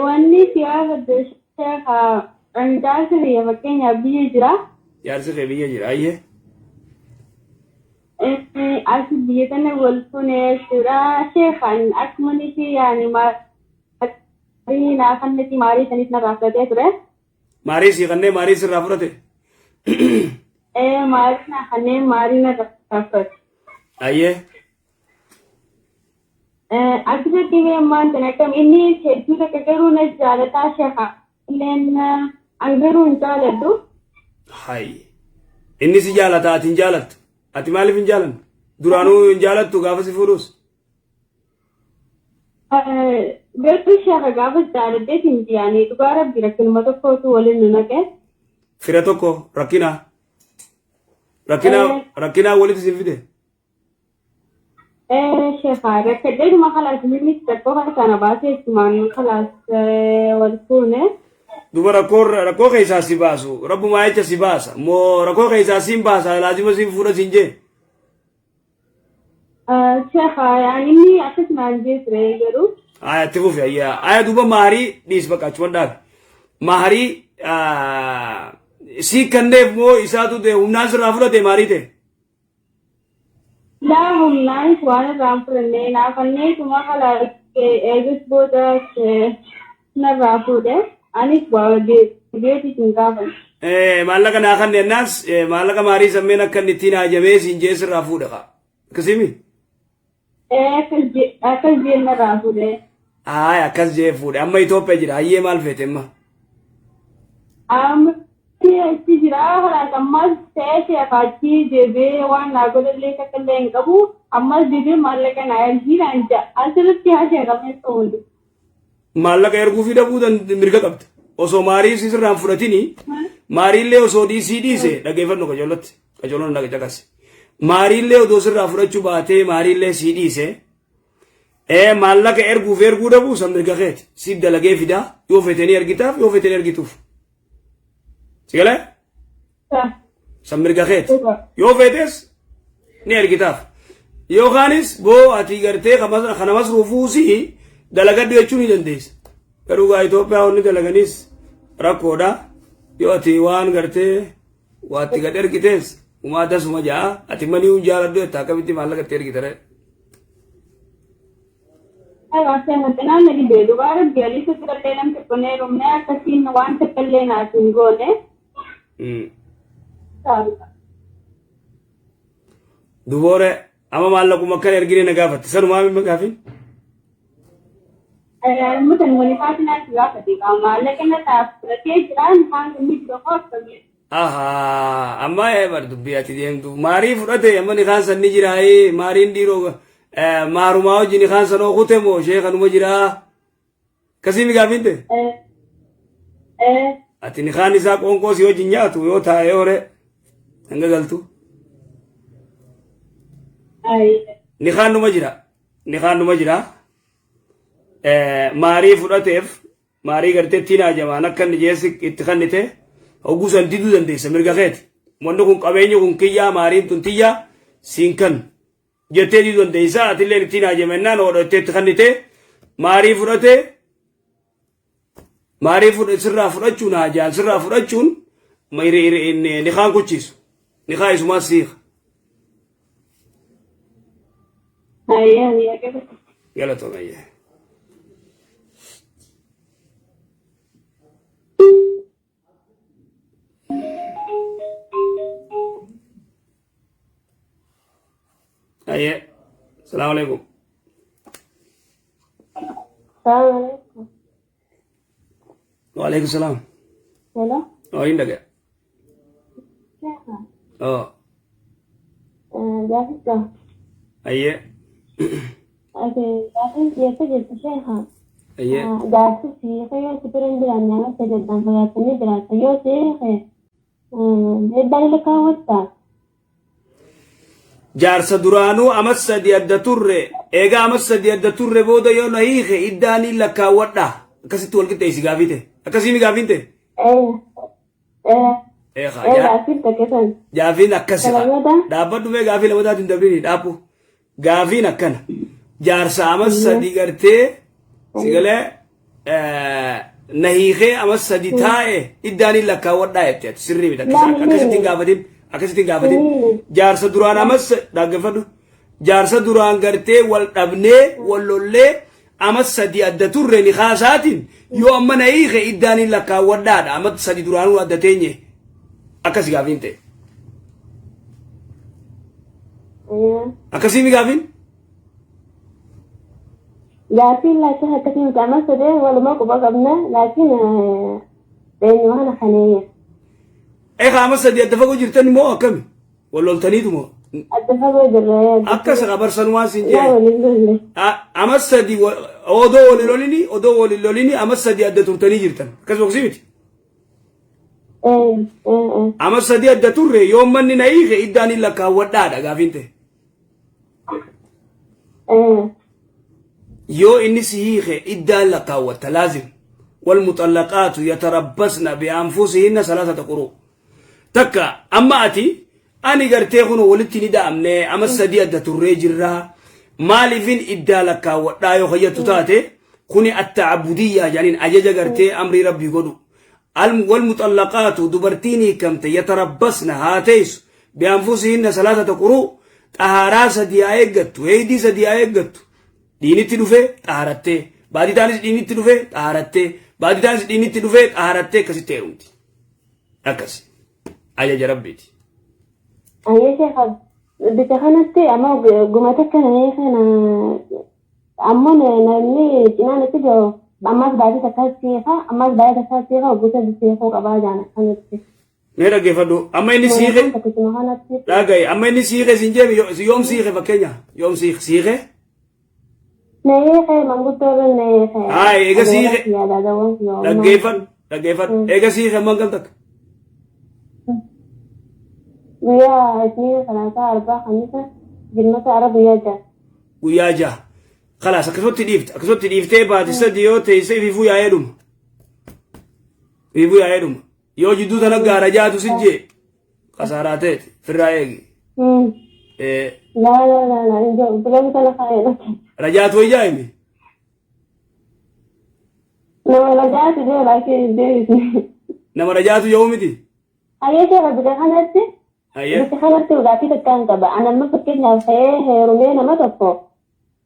Wanni si gaafadhu sheekha, ani jaarsi kiyya fakkeenyaaf biyya jira. Jaarsi kee biyya jira ayyee. As biyya tana wal fuune jechuudha. Sheekha ani akkuma nifi yaani maarii naa kanneti maarii sanis narraa fudhatee ture. Maarii sii kannee maarii sirraa fudhate. Maarii naa kannee maarii narraa fudhate. Ayyee. Asirratti mee ammaan tana akkam inni hedduu takka garuu na jaalataa sheekha. Illeen an garuu hin jaaladhu. Hay. Inni si jaalata ati hin jaalattu. Ati maaliif hin jaalanne? Duraanuu hin jaalattu gaafa si fuudhus. Garuu sheekha gaafa jaaladheet hin jiyaanii dhugaa rabbi rakkinuma tokkootu waliin nu naqe. Fira tokko rakkina. Rakkina rakkinaa walitti si fide. Sheekha rakkadheetuma kalaas innis rakkoo kana baasee ittumaan kalaas wal fuune. Duba rakkoo rakkoo keessaa si baasu rabbumaa jecha si baasa moo rakkoo keessaa siin baasa laazima siin fuudha siin jee. Sheekha yaani inni akkasumaan jee ture garuu. Aya itti fufi ayyaa aya duba maarii dhiis bakka achuma dhaabi maarii sii kanneef moo isaatu ta'e humnaan sirraa fudhate maarii ta'e. Laa humnaanis waan irraa hin fudhanne naafanneetuma kalaas eegas booda narraa fuudhe anis waa deebi'eetis hin gaafanne. Maallaqa naa kanne ennaas maallaqa maarii sammeen akka inni ittiin haajamee siin jee sirraa fuudhe kaa. Akkasiimi? Akkas jee narraa fuudhe. Ayi akkas jee fuudhe amma Itoophiyaa jira hayyee maal feete amma? Amma achi jira kalaas ammas ta'ee sheekha achi deebi'ee waan naa godhallee takka illee hin qabu ammas deebi'ee maallaqa naa ergii naan ja'a asirratti haa sheekha mee ta'uun. Maallaqa erguufii dhabuu mirga qabda. Osoo maarii si sirraan fudhatini maariillee osoo dhiisii dhiise dhaggeeffadhu qajeellotti qajeelloon dhaga caqasi. Maariillee odoo sirraa fudhachuu baatee maariillee sii dhiise ee maallaqa erguuf erguu dhabuu san mirga keeti. Siif dalagee fidaa yoo feete ni ergitaaf yoo feete ni ergituuf. Si galee? San mirga keeti. Yoo feetes ni ergitaaf. Yookaanis boo ati gartee kana masruufuusi dalagadhu jechuu ni dandeessa. Garuu gaa Itoophiyaa wanni dalaganis rakkoodha. Yoo ati waan gartee waatti gad ergitees umaa dasuma ja'a ati manii hin jaaladhu jetta akkamitti maallaqa itti ergita ree. Xinaan na dhibee dhugaa rabbi aliisa durallee nam tokko hin heerumne akkasiin waan takka illee naaf hin goone. Duboore amma maallaquma akkan ergine na gaafatte sanumaa mimma gaafin. Mutan wani faatinaa si gaafate maallaqa na taaf fudhatee jiraan kaan inni jiru hoo akkamii. Ahaa amma bar dubbii ati deemtu maarii fudhate amma ni kaan san ni jiraayee maariin dhiiroo maarumaa wajjin ni kaan sanoo kute moo ishee kanuma jiraa akkasii mi gaafiin ta'e. Ati ni kaan isaa qoonqoo si wajjin nyaatu yoo taa'ee hore hanga galtu. Ni kaan numa jira ni kaan numa jira maarii fudhateef Maarii gartee ittiin haajamaan akka inni jeessi itti kannite hogguu san diduu dandeessa mirga keeti. Wanni kun qabeenyi kun kiyyaa maariin tun tiyyaa siin kan jettee diduu dandeessa atilleen ittiin haajamennaan hodhattee itti kannite maarii fudhate maarii fudhe sirraa fudhachuun haajaan sirraa fudhachuun ni kaan kuchiisu ni kaa isumaa siika. Galatoom ayyee. Ayyee. Salaamu alaikum. Salaamu alaikum. Wa alaikum salaam. Hello. Oh, hin dhagaya. Oh, Gaafii qaba. ayyee. Ati gaafii dhiyeessee jirtu sheekha. Ayyee. Jaarsi siifee yoo si bira hin jiraanne ammas addaan fagaatanii jiraata yoo siifee heddaan lakkaawwatta. Jaarsa duraanuu amas sadi adda turre eegaa amas sadi adda turre booda yoo na hiike iddaanii lakkaawwadha akkasitti wal qixxeessi gaafii ta'e akkasii mi gaafiin ta'e. Eegaa Gaafiin takka san. Gaafiin akkasi Kana booda? dhaabbadhu mee gaafii lamataatiin hin dabrini dhaabbu gaafiin akkana jaarsa amas sadi gartee si galee Na hiikee ama sadi taa'e iddaan hin lakkaawwadhaa jette ati sirrii miti akkasitti hin gaafatin akkasitti hin gaafatin jaarsa duraan amas dhaggeeffadhu jaarsa duraan gartee wal dhabnee wal lollee ama sadi adda turre ni kaasaatiin yoo amma na hiike iddaan hin lakkaawwadhaadha ama sadi duraanuu adda teenye akkasi gaafiin ta'e. Akkasii mi gaafiin? Gaafiin laakiin akkasii miti amma sadee walumaa quba qabna laakiin eenyu kana kaneeyya. Egaa amma sadi adda fagoo jirtan immoo akkami? Wal loltaniitu moo? Adda fagoo jirra. Akkas qabarsanumaan siin Yaa jee. waliin lolle. Amma sadi odoo wal hin lolini odoo wal hin lolini amma sadi adda turtanii jirtan. Akkas boksii miti. Amma sadi adda turre yoo manni na hiike iddaan hin lakkaawwadhaadha gaafiin ta'e. Yoo inni si hiike iddaan lakkaawwatta laazim. Walmuxallaqaatu yatarabbasna bi'anfusihinna salasata quruu. Takka amma ati ani gartee kun walitti ni da'amne amma sadii adda turree jirraa maaliifin iddaa lakkaawwadhaa yoo kayyattu taate kuni atta'abudiyyaa jedhaniin ajaja gartee amrii rabbii godhu. Walmuxallaqaatu dubartiin hiikamte yatarabbasna haa teessu bi'anfusihinna salasata quruu xahaaraa sadii haa eeggattu heeydii sadii haa eeggattu dhiinitti dhufee xahaarattee baatii taanis dhiinitti dhufee xahaarattee baatii taanis dhiinitti dhufee xahaarattee akkasitti heerumti akkas ajaja rabbiiti. Ayyee sheekha bita kanatti amma gumata kana kana ammoo namni cinaan itti jiru ammas baay'ee takka seeqa ammas baay'ee takka seeqa gosa seequu qabaa jaan akkanatti. Mee dhaggeeffadhu amma inni siiqe Takkisuma kanatti. dhagaye amma inni siiqe siin jeemi yoom siiqe fakkeenya yoom siiqe siiqe Neeqee manguddoo irra neeqee. Haay, eega siiqe. Yaadaawwan dhaggeeffadhu dhaggeeffadhu eega siiqe amman kam takka Guyyaa isniina salaasaa arbaa kamisa jimmata ara guyyaa ja'a. Guyyaa jaha kalaas akkasumatti dhiifte akkasumatti dhiiftee baati sadi yoo teesse ifiifuu yaa'ee dhuma ifiifuu yaa'ee dhuma yoo jidduu tana gaara jaatu si jee kasaaraa ta'eeti firraa eegi. Laa laa laa laa hin jiru biloon kana faayidha. Rajaatu wayyaa himi. Nama rajaatu jee laakiin hin deebisne. Nama rajaatu yoo miti. Ayyee seera bita kanatti Ayyee. bita kanatti dhugaatii takka hin qaba. Ani amma fakkeenyaaf ta'ee heerumee nama tokko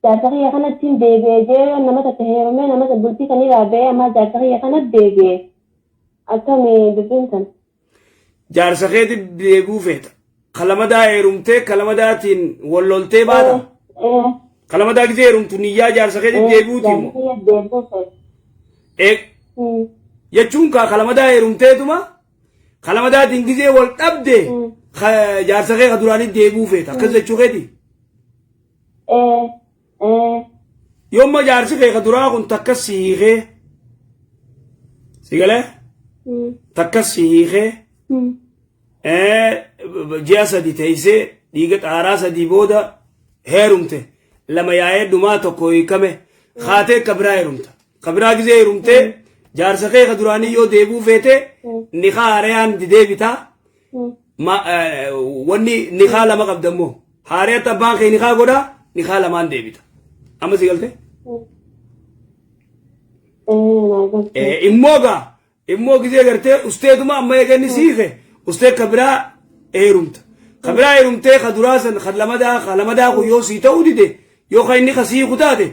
jaarsa kiyya kanatti hin deebi'ee jee yoo nama takka heerumee nama bultii sanirraa ba'ee amma jaarsa kiyya kanatti deebi'e akkami dubbiin sun? Jaarsa keeti deebi'uu feeta. Kalamadaa heerumtee kalamadaatiin wal loltee baata. Kalamadaa gisee heerumtu niyyaa jaarsa keeti deebi'uuti Jaarsa immoo. kiyya deebi'uu feeta. Jechuun kaa kalamadaa heerumteetuma kalamadaatiin gisee wal dhabde jaarsa kee ka duraanii deebi'uu feeta. Akkas jechuu keeti. Yoomma jaarsi kee ka duraa kun takka si hiikee si galee takka si hiikee ji'a sadi teessee dhiiga xaaraa sadii booda heerumte lama yaa'ee dhumaa tokko hiikame kaatee ka biraa heerumta. Ka biraa gisee heerumtee jaarsa kee ka duraanii yoo deebi'uu feete nikaa haarayaan deebitaa. Wanni nikaa lama qabda immoo haarayatti abbaan kee nikaa godhaa nikaa lamaan deebita. Amma si galte? Immoo gaa immoo gisee gartee usteetuma amma eega inni siike ustee ka biraa heerumta. Ka biraa heerumtee ka duraa san ka lamadaa ka lamadaa kun yoo sii ta'uu dide yoo ka inni ka siiku taate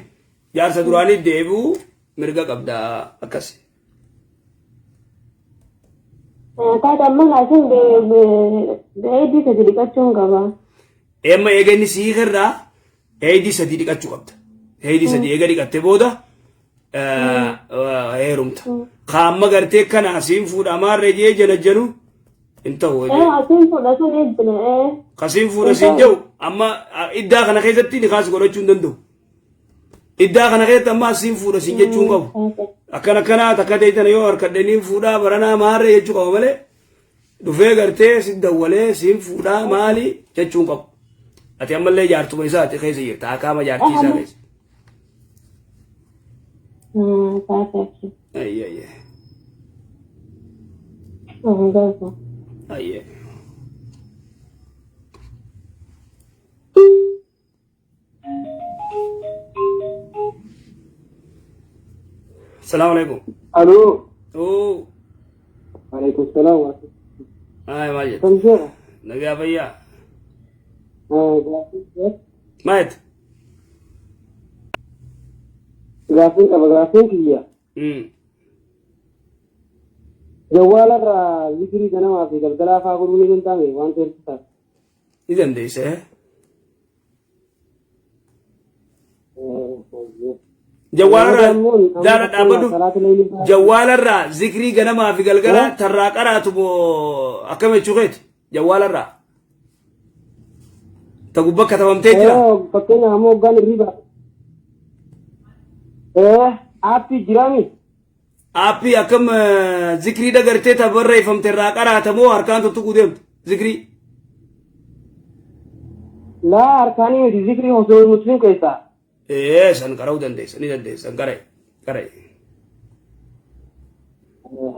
jaarsa duraanii deebi'uu mirga qabda akkas. Taate amma laakiin heeydii sadi dhiqachuun qaba. Amma eega inni siike irraa heeydii sadii dhiqachuu qabda. Heeydii sadii eega dhiqatte booda heerumta. Kaamma gartee kana asiin fuudha maarree jee jala jedhu hin ta'u. Asiin fuudha sun eebbile. Kasiin fuudha siin jedhu amma iddaa kana keessatti nikaas godhachuu hin danda'u. Iddaa kana keessatti amma asiin fuudha siin jechuu hin qabu. Akkana akkanaa takka ta'e tana yoo harkadhanii fuudhaa baranaa maarree jechuu qaba malee dhufee gartee si dawwalee siin fuudhaa maali jechuu hin qabu. Ati ammallee jaartuma isaati keessa jirta akaama jaartii isaa keessa. Taate. Ayyee ayyee. Ayyee. Salaamu alaikum. Aloo. Oo. Alaikum salaam. Ay, maal jette? Kan jira. Nagaa fayyaa. Maal jette? Gaaffiin qaba, gaaffiin kiyya. Jawwaala irraa zikrii ganamaa fi galgalaa fa'aa godhuu ni danda'ame waan ta'eef. Ni dandeessa. Eh? Jawwaalarraa daara dhaabbadhu. Jawwaalarraa zikrii ganamaa fi galgalaa tarraa qaraatu moo akkam jechuu keeti? Jawwaalarraa. Ta gubbaa katabamtee jira. Fakkeenyaaf ammoo hoggaan hirriba. Aappii jiraami. Aappii akkam zikrii dagartee ta barreeffamte irraa qaraata moo harkaan tuttuquu deemtu? Zikrii. Laa, harkaanii miti, zikrii osoo muslim keessaa. Ee, san qara'uu dandeessa, ni dandeessa, san qara'i qara'i.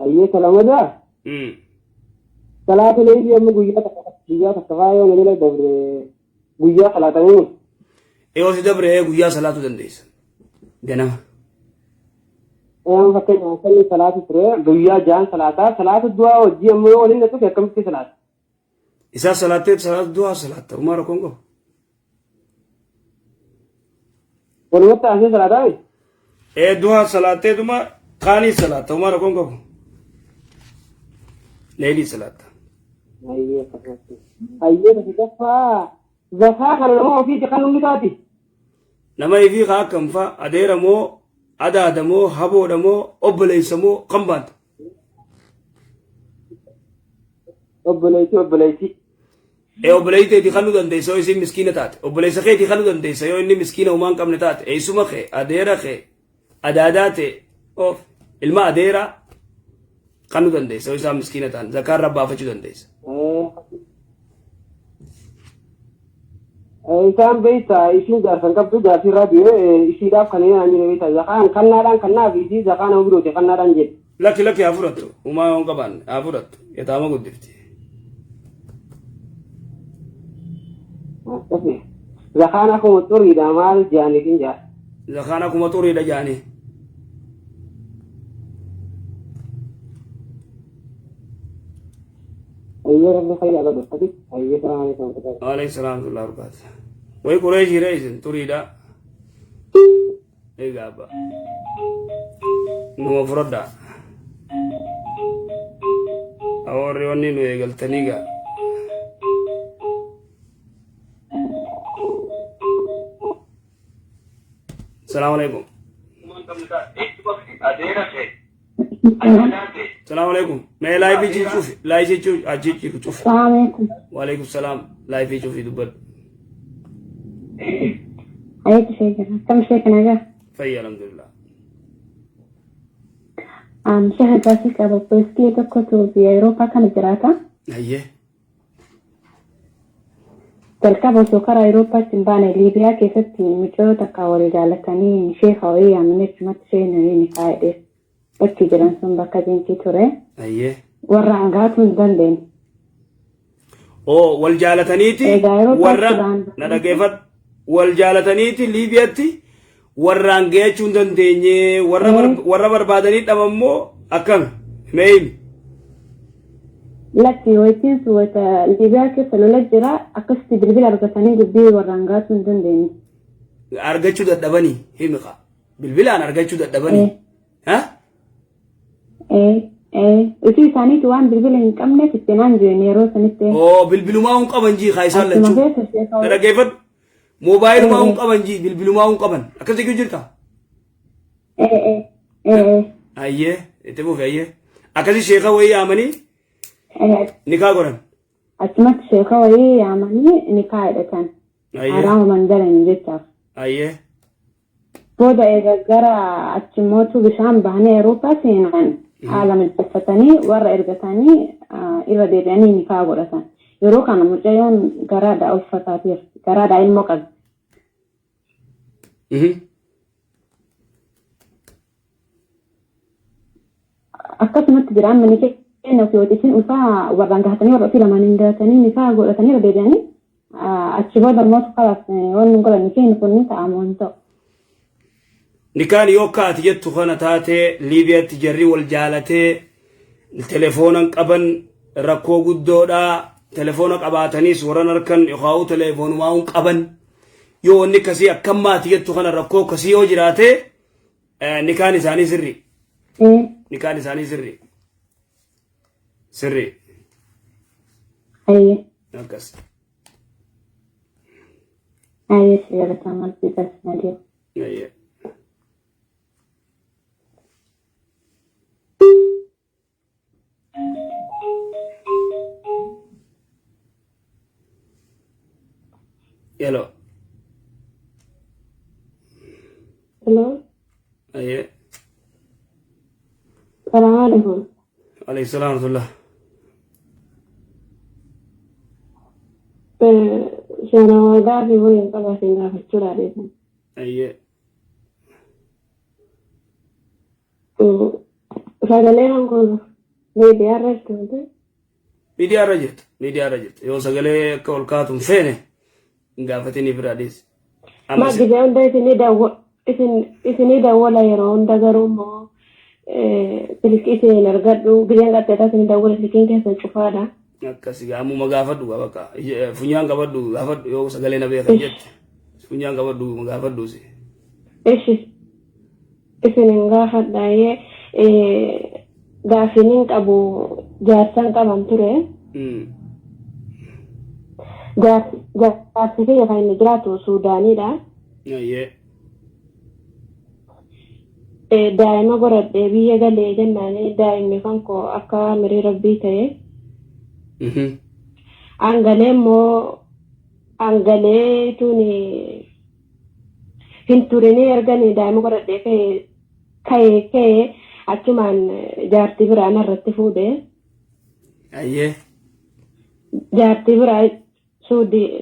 Hayyee, salamadaa. Salaata leeyilii amma guyyaa takka fa'aa yoo na jala dabre guyyaa salaatamuu. Yoo si dabre guyyaa salaatuu dandeessa. Ganama. Amma fakkeenyaaf sanni salaatu ture guyyaa ja'an salaataa, salaata du'aa hojii ammoo yoo waliin dhufe akkamitti salaata? Isaa salaattee salaatu du'aa salaatta, umaa rakkoon qabu. Walumatti aansee salaataa miti? Ee, du'aa salaatteetuma kaanii salaatta, umaa rakkoon qabu. Leelii salaatta. Hayyee, akkasumatti. Hayyee, sadaffaa zakaa kana nama ofiiti kan humni taati. Nama ifii kaa akkam fa'a? Adeera moo, adaada moo, haboodha moo, obboleessa moo, kam baanta? Obboleessi, obboleessi. Ee, obboleessi teetii kennuu dandeessa yoo isiin miskiina taate. Obboleessa keetii kennuu dandeessa yoo inni miskiina homaa hin qabne taate. Eessuma kee, adeera kee, adaadaa ta'e, of ilma adeeraa kennuu dandeessa yoo isaan miskiina ta'an. Zakaa irraa baafachuu dandeessa. Isaan beektaa, isiin jaarsan qabdu, jaarsi irraa du'e, isiidhaaf kan inni jiru beektaa, zakaan kannaadhaan kannaaf isii zakaa nama birooti kannaadhaan jedhe. Lakki, lakki, haa fudhattu. Homaa yoo hin qabaanne haa fudhattu. Yataama guddifti. Akkasi. Zakaan akkuma xuriidha maal jaaniif hin jaar. Zakaan akkuma xuriidha jaanii. Ayyee, rabbi fayyaa godhu. Ayyee, salaam alaikum. Waalaikum salaam wa rahmatullahi wa barakatuh. Wayi Qureeshii ree isin xuriidha. Egaa abba. Numa fudhadhaa. Warri wanni nu eegaltanii gaa. Salaamu alaikum. Salaamu alaikum. Mee live cufi, live cufi, achi cufi. Salaam alaikum. Waalaikum salaam. Live cufi dubbadhu. Ayeeti sheekana. Akkam sheekana nagaa? Fayya, alhamdulillah. Sheekha, gaafii qaba. Obboleessi tokkotu biyya Awurooppaa kana jiraata. Hayyee. Jalqaba osoo karaa Awurooppaatti hin baane Liibiyaa keessatti mucayyoo takka walii jaallatanii sheeka wayii yaamanii achumatti isheen ni kaa'edhe. Bakki jiran sun bakka jinkii ture. Hayyee. Warra hangaatuu hin dandeenye. Oo, wal jaalataniiti Egaa yeroo warra taasisan na dhaggeeffadhu. Wal jaalataniiti Liibiyaatti warraan gahachuu hin dandeenye, warra warra barbaadanii dhabammoo akkam, mee himi. Lakki, wayitiin sun wayita Liibiyaa keessa lola jira, akkasitti bilbila argatanii dubbii warraan gaatuu hin dandeenye. Argachuu dadhabanii himi kaa. Bilbilaan argachuu dadhabanii. Ha? Ee, utuu isaaniitu waan bilbila hin qabneef itti naan jiran yeroo sanitti. Oo, bilbilumaa hun qaban jii kaa isaan Achuma lachuu. keessa sheeka Na dhaggeeffadhu. Moobaayilumaa hun qaban jii, bilbilumaa hun qaban. Akkas jechuu jirta? Ee. Ayyee, itti fufi ayyee. Akkasi sheeka wayii yaamanii nikaa godhan. Achumatti sheeka wayii yaamanii nikaa hidhatan. Ayyee. Haraama mangalanii jechaaf. Ayyee. Booda egaa gara achimootu bishaan bahanii Awurooppaa seenan, haala mijeeffatanii warra ergatanii irra deebi'anii nikaa godhatan. Yeroo kana mucayyoon garaadhaa ulfataateerti. Garaadhaa ilmoo qabdi. Akkasumatti jira, amma ni keenya ofii hojjetiin ulfaa warraan gahatanii, warra ofii lamaan hin gahatanii nikaa godhatanii irra deebi'anii achi booda immoo kalaas wanni hin godhan keenya kun ni ta'a moo hin ta'u? Nikaan yoo akka ati jettu kana taate Liibiyaatti jarri wal jaalatee telefoonan qaban rakkoo guddoodha. Telefoona qabaataniis warran harkan yookaan telefoonumaa hin qaban. Yoo wanni akkasii akka maati jettu kana rakkoo akkasii yoo jiraate nikaan isaanii sirri. Nikaan isaanii sirri. Sirri. Ayyee. Akkas. Ayyee si galatama si. Ayyee. Hello. Hello. Ayyee. Salaam alaikum. Alayhi salaam wa rahmatullah. Seenaa gaafii waliin qaba isin gaafachuudhaaf. Ayyee. Sagalee kan kun miidiyaa irra jirtu. Miidiyaa irra jirtu. Miidiyaa irra jirtu. Yoo sagalee akka ol kaatu hin feene hin gaafatinii biraa dhiisi. Amma Ma gisee hunda isinii dawwala yeroo hunda garuu immoo silkii isin hin argadhu giseen qaxxeetaa isinii dawwala silkiin keessan cufaadha. Akkasi ammuma gaafadhu bakka funyaan qabadhu gaafadhu yoo sagalee na beekan jette funyaan qabadhu gaafadhu si. Ishi isin hin gaafadha gaafiin hin qabu jaarsan qaban ture. Jaarsi kiyya kan inni jiraatu Suudaaniidha. Ayyee. Daa'ima godhadhee biyya galee jennaan daa'imni kan koo akka mirii rabbii ta'e. Angalee immoo angalee tuni hin turinii erganii daa'ima godhadhee ka'ee ka'ee achumaan jaartii biraa narratti fuudhee. Ayyee. Jaartii biraa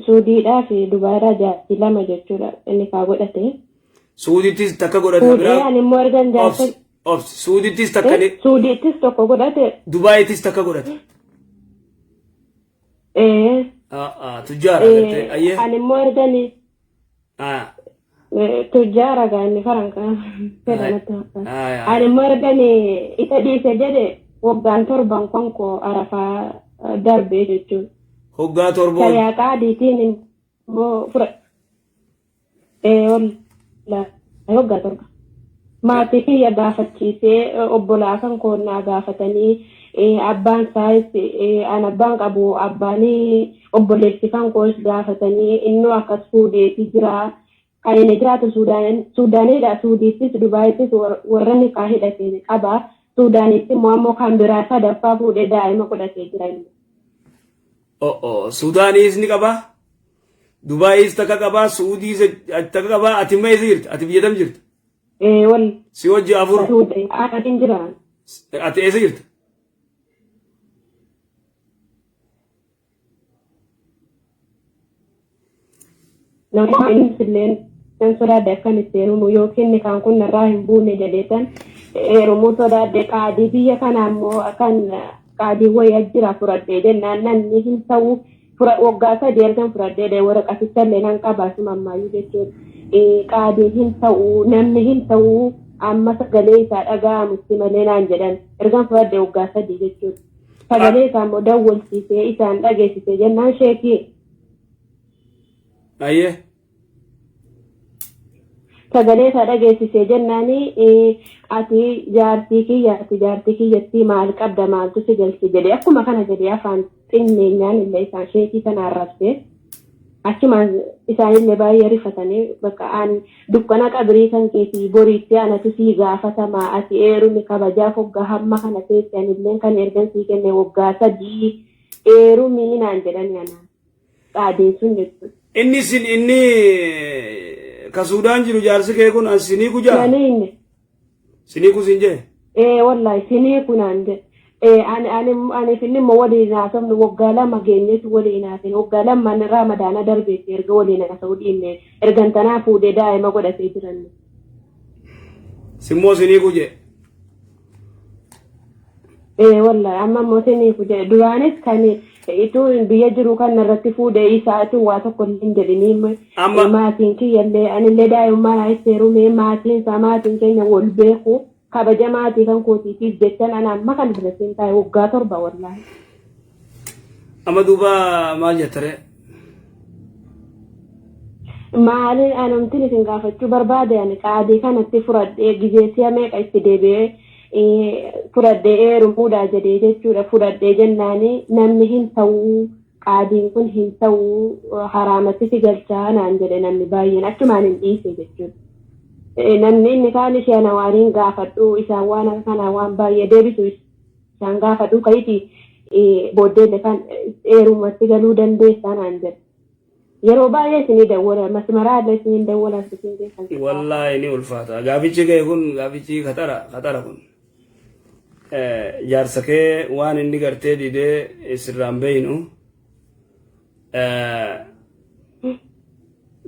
Suudiidhaa fi Dubaayirraa jaartii lama jechuudha inni kaa godhate. Suudittis takka godhate Fuudhee biraa. ani immoo ergan jaarsa Obsi obsi Suudittis takka ni Suudiittis tokko godhate. Dubaayittis takka godhate. Ee. Tujjaara gartee ayyee. Ani immoo erganii tujjaara gaa inni faranka fedha natti fakkaata. Ani immoo erganii isa dhiise jedhe waggaan torban kan koo arafaa darbee jechuudha. Hoggaa torboon. Shari'aa qaadiitiin immoo fura. Ee wallaahi waggaa 7. Maatii kiyya gaafachiisee obbolaa kan koo naa gaafatanii abbaan isaas an abbaan qabu abbaan obboleessi kan koos gaafatanii innoo akkas fuudheeti jira. Kan inni jiraatu Suudaanidha. Suudiittis Dubaayittis warra nikaa hidhate qaba. Suudaanitti immoo ammoo kan biraa sadaffaa fuudhee daa'ima godhatee jira inni. Oh, Suudaaniis ni qaba. Dubaayis takka qaba. Suudiis takka qaba. Ati immoo eessa jirta? Ati biyya tam jirta? Ee wal Si wajji afur. Suudii atiin jira. Ati eessa jirta? Namoonni innis illee nan sodaadhe akkan itti heerumu yookiin nikaan kun narraa hin buune jedheetan heerumuu sodaadhe qaadii biyya kanaa immoo akkan qaadii wayii as jira fudhadhee jennaan namni hin ta'u waggaa 3 ergan fudhadhee waraqaticha illee nan qaba asuma ammaayyuu jechuudha. Qaadiin hin ta'u namni hin ta'u amma sagalee isaa dhaga'amutti malee naan jedhan ergan fudhadhe waggaa 3 jechuudha. Sagalee isaa immoo dawwalchiisee isaan dhageessise jennaan sheekii. Ayyee. Sagalee isaa dhageessisee jennaan ati jaartii kiyya ati jaartii kiyyattii maal qabda maaltu si galche jedhee akkuma kana jedhee afaan xinneenyaan illee isaan sheekii sana arrabsee achumaan isaanillee baay'ee rifatanii bakka an dukkana qabirii kan keetii boriitti anatu sii gaafatama ati eerumi kabajaaf waggaa hamma kana teesse anilleen kan ergan sii kenne waggaa 3 eerumi naan jedhani anaan qaadiin sun jechuudha. Inni sin inni ka Suudaan jiru jaarsi kee kun an sinii kujaa? Nani inni. Sinii ku sin jee? Ee wallahi sinii kunaan jedhe. Ee ani ani ani finni immoo waliin haasofnu waggaa 2 geenyeetu waliin haasofne waggaa 2 ramadaana darbeetti erga waliin haasa'uu dhiifne ergan tanaa fuudhee daa'ima godhatee jiran. Simmoo sinii ku jee? Ee wallahi amma immoo sinii ku jedhe duraanis kan Ituu biyya jiru kan irratti fuudhee isaatu waa tokko illee hin jedhini. Amma Maatiin kiyyallee anillee daa'imummaa itti heerumee maatiin isaa maatiin keenya wal beeku kabaja maatii kan kootiitiif jechan ana amma kan biratti hin taa'e waggaa 7 wallaahi. Amma duuba maal jettare? Maaliin anumtin isin gaafachuu barbaade ani qaadii kanatti furadhee gizee si'a meeqa itti deebi'ee fudhadhee heerumuudha jedhee jechuudha fudhadhee jennaani namni hin ta'uu qaadiin kun hin ta'uu haraamatti si galchaa naan jedhe namni baay'een achumaan hin dhiise jechuudha. Namni inni kaan ishee ana waaniin gaafadhu isaan waan akka kanaa waan baay'ee deebisu isaan gaafadhu ka'iti booddee kan heerumatti galuu dandeessaa naan jedhe. Yeroo baay'ee isinii dawwala masmaraa illee isiniin dawwala isin keessan. Wallaahi ni ulfaata. Gaafichi kee kun gaafichi katara katara kun. Jaarsa kee waan inni gartee didee sirraan beeynu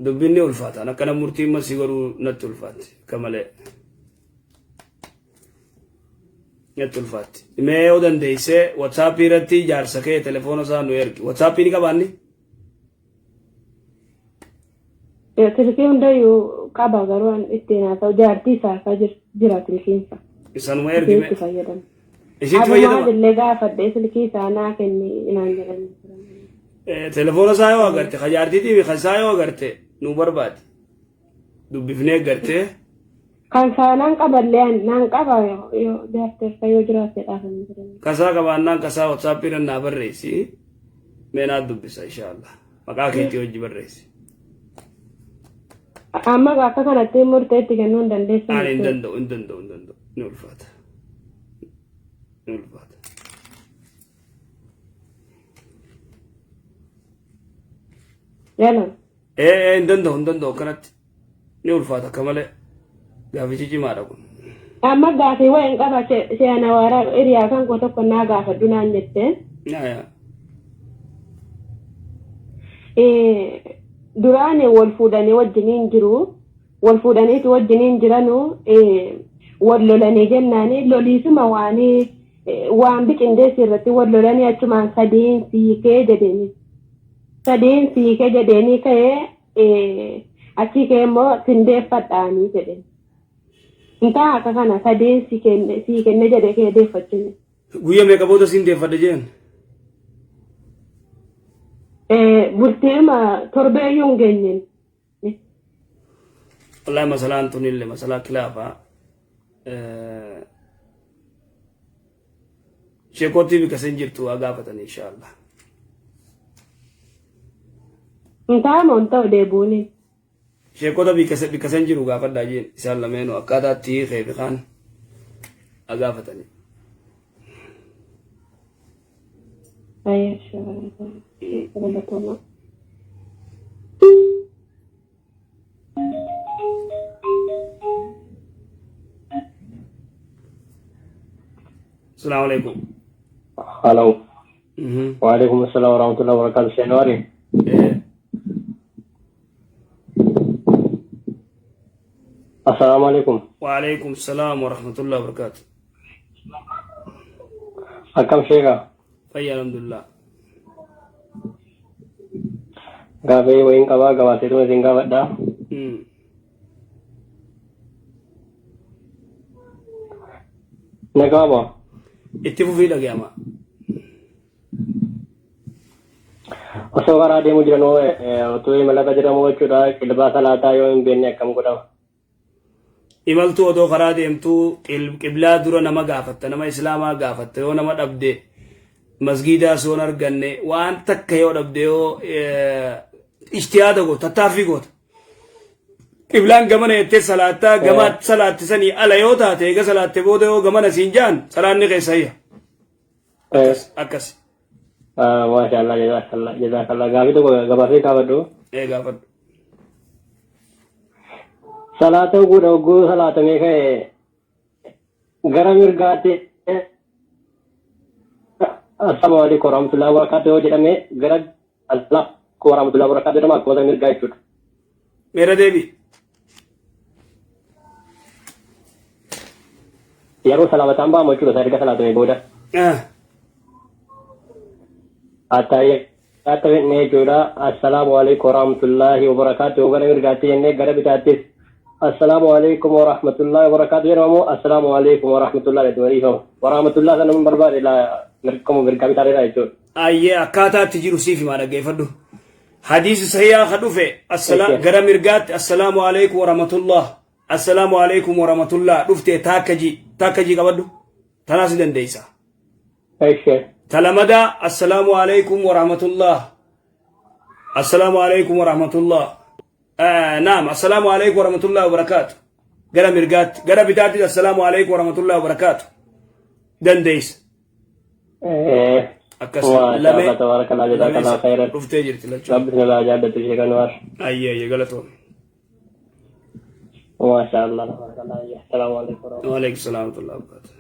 dubbiin ni ulfaata. Akkana murtiin masii godhuu natti ulfaatti akka malee. Natti ulfaatti. Mee yoo dandeessee WhatsApp irratti jaarsa kee telefoona isaa nu ergi. WhatsApp ni qabaanni? Silkii hundayyuu qaba garuu an ittiin haasa'u jaartii isaa isaa jira silkiin isaa. Isanuma ergi Isiitti mee. fayyadama. Isiitti Abumaa fayyadama. illee gaafadhee silkii isaa naa kenni naan jedhanii turan. Telefoona isaa yoo agarte, ka jaartiitii fi ka isaa yoo agarte nu barbaadi. Dubbifnee gartee. Kan isaa naan qaballee naan qaba yoo jaartii yoo jiraatte dhaafamee jiran. Kasaa qabaannaan kasaa WhatsApp irra naa barreessi. Mee naa dubbisa inshaallah. Maqaa keetii hojii barreessi. Amma akka kanatti murtee itti kennuu hin dandeessan Ani hin jechuudha. danda'u hin danda'u hin danda'u. Ni ulfaata. Ni ulfaata. Yala. Ee ee hin danda'u hin danda'u akkanatti. Ni ulfaata akka malee. Gaafichi cimaadha kun. Amma gaafii wayin qaba seena waara hiriyaa kan koo tokko naa gaafadhu naan jette. Yaa yaa. Duraan wal fuudhanii wajjiniin jiru. Wal fuudhaniitu wajjiniin jiranu wal lolanii jennaani loliisuma waanii waan biqindeessi irratti wal lolanii achumaan sadiin siikee jedheeni. Sadiin siikee jedheenii ka'ee achii ka'ee immoo sindeeffadhaanii jedheen. Intaa akka kana sadiin sii kenne jedhee ka'ee deeffachuun. Guyya meeqa booda siin deeffadha jeen? Bultiima torbeeyyuu hin geenyeen. Wallahi masalaan tunillee masalaa kilaafaa. Sheekootii bika sen jirtu waa gaafatan inshaallah. Intaa moo hin ta'u deebuuni. Sheekota bika sen jiru gaafadhaa jeen isaan lameenuu akkaataa itti hiikee fi kaan haa gaafatanii. Ayya galatoomaa. Salaamu alaikum. Hello. Waalaikum assalam warahmatullahi wabarakatuh. Seenwaari. Assalaamu alaikum. Waalaikum salaam warahmatullahi wabarakatuh. Akkam sheeka? Fayyaa alhamdulillah. Gaafii wayiin qabaa gabaaseetuma isin gaafadha. Nagaama. Itti fufii dhaga'ama. Osoo karaa deemu jiranuu otoo imala jedhamu jechuudha qilbaa salaataa yoo hin beekne akkam godhama? Imaltuu odoo karaa deemtuu qiblaa dura nama gaafatta nama islaamaa gaafatta yoo nama dhabde masgiidaa soon arganne waan takka yoo dhabde yoo ijtihaada goota tattaaffii goota. Qiblaan gamana jettee salaattaa gama salaatte sanii ala yoo taate eega salaatte booda yoo gamana siin jaan salaanni keessa hayya. Akkas akkas. Maashaallah jazaakallah jazaakallah gaafii tokko gabaasee gaafadhu. Ee gaafadhu. Salaata hogguu hogguu salaatamee ka'e gara mirgaatti assalaamu alaikum warahmatullahi wabarakatuh yoo jedhame gara Allah warahmatullahi wabarakatuh jedhama akkuma gara mirgaa jechuudha. Meera deebi. Yeroo salaamataan ba'amu jechuudha erga salaatamee booda. Attaayyaata fidnee jechuudha. Assalaamu alaikum warahmatullaahi wabarakaatuh. Gara mirgaatti jennee gara bitaattis assalaamu alaikum warahmatullaahi wabarakaatuh jedhama moo assalaamu alaikum warahmatullaahi jedhu dhiifama. Warahmatullaahi sana nama barbaade laa mirgamu mirgaa bitaadha jechuudha. Ayyee akkaataa itti jiru siif himaa dhaggeeffadhu. Hadiisi sahihaa ka dhufe gara mirgaatti assalaamu alaikum warahmatullah assalaamu alaikum warahmatullah dhuftee taakka ji taakka ji qabadhu tanaas ni dandeessa. Eshi. Talamadaa assalaamu alaikum warahmatullah assalaamu alaikum warahmatullah naam assalaamu alaikum warahmatullahi wabarakaatu gara mirgaatti gara bitaatti assalaamu alaikum warahmatullahi wabarakaatu dandeessa. Akkas Maasha lamee Allah tabarakallah lamee jazakallah khairan. dhuftee jirti lachuu. Rabbi isin jaallatu ishee kan Ayyee ayyee galatoome. Maasha Allah tabarakallah. Assalaamu alaikum warahmatullahi. Waalaikum salaam wa rahmatullahi wa barakatuh.